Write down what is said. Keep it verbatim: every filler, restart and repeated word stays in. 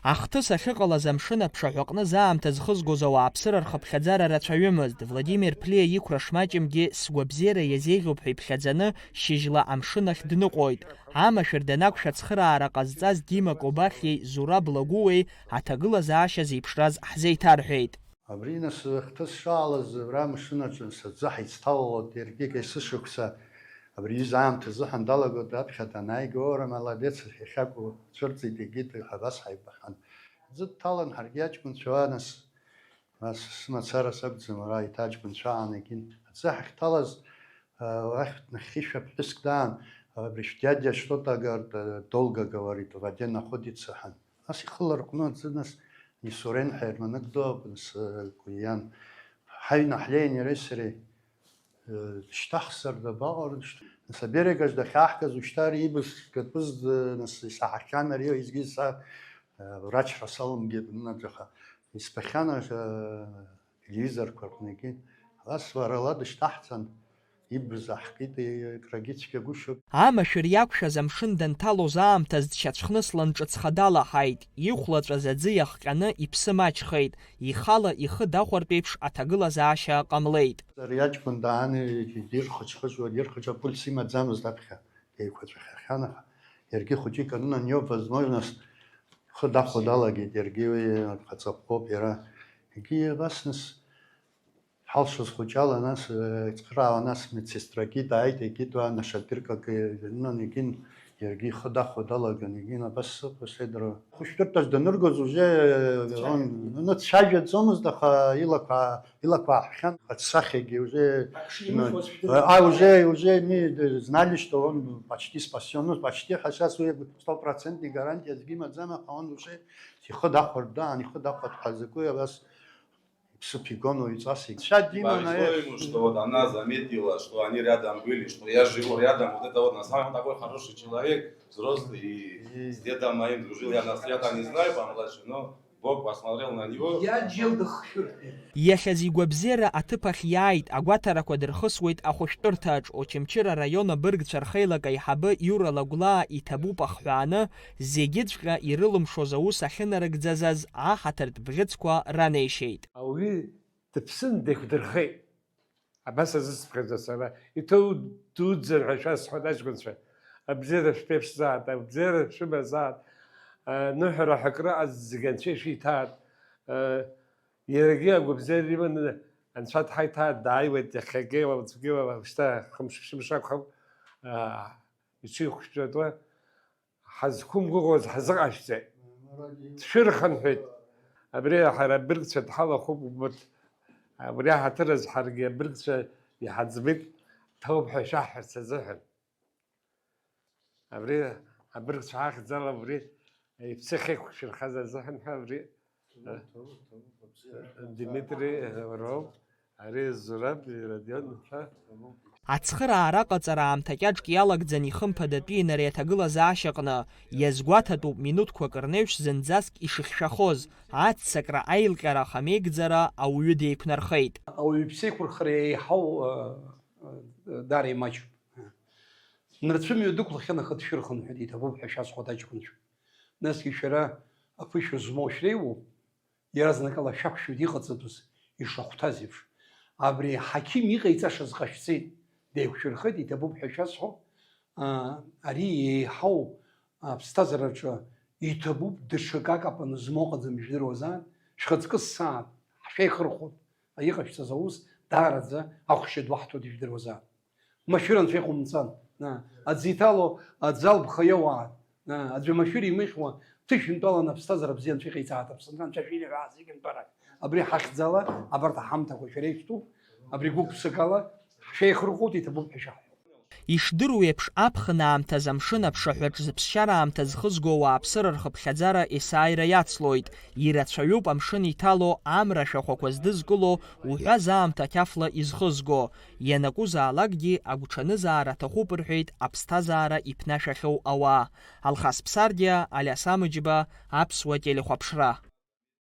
Ахҭыс ахьыҟалаз амшын аԥшаҳәаҟны заамҭа зхызгоз ауааԥсыра рхыԥхьаӡара рацәаҩымызт. Владимир Ԥлиа иқәра шмаҷымгьы сгәабзиара иазеиӷьуп ҳәа иԥхьаӡаны, шьыжьла амшын ахь дныҟәоит. Амашәыр данақәшәа ацхыраара ҟазҵаз Дима Кобахьиеи Зураб Лагәыуеи аҭагылазаашьа зеиԥшраз ҳзеиҭарҳәеит. Абри нас ахҭыс шаалаз, абра амшын аҿы нас аӡы ҳаицҭалалоит, иаргьы есышықәса абри аҩыза аамҭазы ҳандалагоит, аԥхьа данааига, ора, молодец, иахьакәу цәырҵит, егьит, ҳәа абас ҳаибаҳан. Аӡы дҭалан, ҳаргьы аҷкәынцәа уа, нас, нас сымацара сакәӡам, ара еиҭа аҷкәынцәа аан егьин. Аӡы ҳахьҭалаз, а, уахь нахьхьи шәаԥҳәыск даан, абри шәдядя что-то, говорит, долго говорит, в воде находится ҳәа. Нас ихы ларҟәны аӡы, нас Несурен ҳәа ерманак ду акәын, сгәы иан. Ҳаҩны ҳлеин иареи сареи, э, дышьҭаҳхзар дабаҟароу, дышьҭ-, нас аберег аҿы дахьааҳгаз ушьҭа ари ибз катәыз, э, нас исаҳахьан ари уеизгьы са, э, врачра салымгеит, анаџьаха. Исбахьан, э, телевизорқәа рҟынгьы. Ас лара ла дышьҭаҳҵан, ибз аҳкит, крагьы цәгьагәышьоуп. Амашәыр иақәшәаз амшын данҭалоз аамҭаз дшьацәхныслан ҿыцха далаҳаит, ихәлаҵәаз аӡы иахҟьаны иԥсы маҷхеит, ихала ихы дахәартә еиԥш аҭагылазаашьа ҟамлеит. Ари аҷкәын дааны дирхыџхыџуа, дирхыџ апульс имаӡамызт аԥхьа, деиқәаҵәахьахьан, аха иаргьы хәыҷык анынанеиуа, возможность, ихы дахәо далагеит, иаргьы уи дҟаҵатәхоуп иара. Егьи абас нас Ҳалшоз хәыҷала, нас, э, ицхраауа, нас медсестрагьы дааит, егьи даа нашатыркак, э, днын, егьин, иаргьы ихы дахәо далаган, егьин, абас сыҟоу седра. Хәышәтәырҭаҿ даныргоз уже, э, он, ну, дцәажәаӡомызт, аха илақәа, илақәа ааҳәхьан, аҿсахьагьы уже, Акшимов ну, хоспиталь. А, уже, уже мы знали, что он почти спасён, ну, почти, хотя с стопроцентной гарантией аӡәгьы имаӡам, аха он уже ихы дахәартә даан, ихы дахәартә ҳәа закәи абас Иԥсыԥ игон уаҩҵас, ицәа диманы. Повезло ему, что вот она заметила, что они рядом были, что я живу рядом. Вот это вот на самом такой хороший человек, взрослый, и с дедом моим дружил. Я нас, я-то не знаю помладше, но Бог посмотрел на него. Иаџьал дыхшәырҳәеит. Иахьаз игәабзиара аҭыԥ ахь иааит, агәаҭарақәа дырхысуеит ахәышәтәырҭаҿ, Очамчыра араион абыргцәа рхеилак аиҳабы Иура Лагәлаа иҭабуп ахҳәааны, зегьыҵәҟьа ирылымшоз аус ахьынарыгӡазаз аҳаҭыртә бӷьыцқәа ранеишьеит. Ауаҩы дыԥсын, деиқәдырхеит. Абас азысԥхьаӡа сара, иҭоу дуӡӡан ҳәа шәасҳәоит аҷкәынцәа. Абзиара шәԥеиԥшзаат, абзиара шәымазаат, а, ныҳәара ҳәа акрыҟаз зегь анцәа ишәиҭаат. А, иаргьы агәабзиара иманы анцәа дҳаиҭаат, дааиуеит иахьагьы, уаҵәгьы, уа-, шьҭа хымш-ԥшьымш акәхап, а, иҽихәшәтәуа. Ҳазқәымгәыӷуаз ҳазыҟашәҵеит. Дшәырхынҳәит. Абри ҳара абыргцәа дҳалахәуп, убырҭ, абри аҳаҭыр азы ҳаргьы абыргцәа иҳаӡбеит, ҭоуп ҳәа шәаҳҳәарц азыҳәан. Абри абыргцәа ахьӡала убри иԥсы ахьеиқәшәырхаз азыҳәан ҳәа абри Димитри роуп, ари Зураб Родион-иԥа. Ацхыраара аҟаҵара аамҭа кьаҿк иалагӡан ихымԥадатәиин ари аҭагылазаашьаҟны, иазгәаҭатәуп минуҭқәак рнеиԥш зынӡаск ишыхьшәахоз, аццакра аилҟьара ахамеигӡара ауаҩы деиқәнархеит. Ауаҩы иԥсеиқәырхара еиҳау, э, э, даара имаҷуп. Нарцәымҩа дықәлахьан, аха дшәырхынҳәит, иҭабуп ҳәа шәасҳәоит аҷкәынцәа. Насгьы шәара аԥышәа змоу шәреиуоуп, иаразнакала шәақәшәоит иҟаҵатәыз, ишахәҭаз еиԥш. Абри аҳақьым иҟаиҵашаз ҟашәҵеит, деиқәшәырхеит, иҭабуп ҳәа шәасҳәо, аа, ари еиҳау аԥсҭазаараҿы иҭабуп, даҽак акапаны змоу ыҟаӡам, ижәдыруазааит, шәхаҵкы ссааит, ҳшәеихырхәоит, иҟашәҵаз аус даараӡа ахәшьа ду ҳҭоит, ижәдыруазааит. Машәыр анцәа иҟоумҵан. На, аӡы иҭало, аӡы алԥха иауааит. На, аӡәы машәыр имыхьуа, ҭышәынтәаланы аԥсҭазаара бзиа анцәа иҟаиҵааит, Аԥсынра анцәа шәиҳәаа зегьы нтәарак. Абри ҳахьӡала, абарҭ аҳамҭақәа шәара ишәтәуп, абри гәык-ԥсыкала ҳшәеихырхәоит, иҭабуп ҳәа шәаҳҳәоит. Ишдыру еиԥш, аԥхын аамҭазы амшын аԥшаҳәаҿ зыԥсшьара аамҭа зхызго ауааԥсыра рхыԥхьаӡара есааира иацлоит. Ирацәаҩуп амшын иҭало амра ашәахәақәа здызкыло уҳәа заамҭа қьафла изхызго. Ианакәызаалакгьы агәҽанызаара аҭахуп рҳәеит аԥсҭазаара иԥнашәахьоу ауаа. Алхас Ԥсардиа, Алиас Амыџьба, Аԥсуа телехәаԥшра.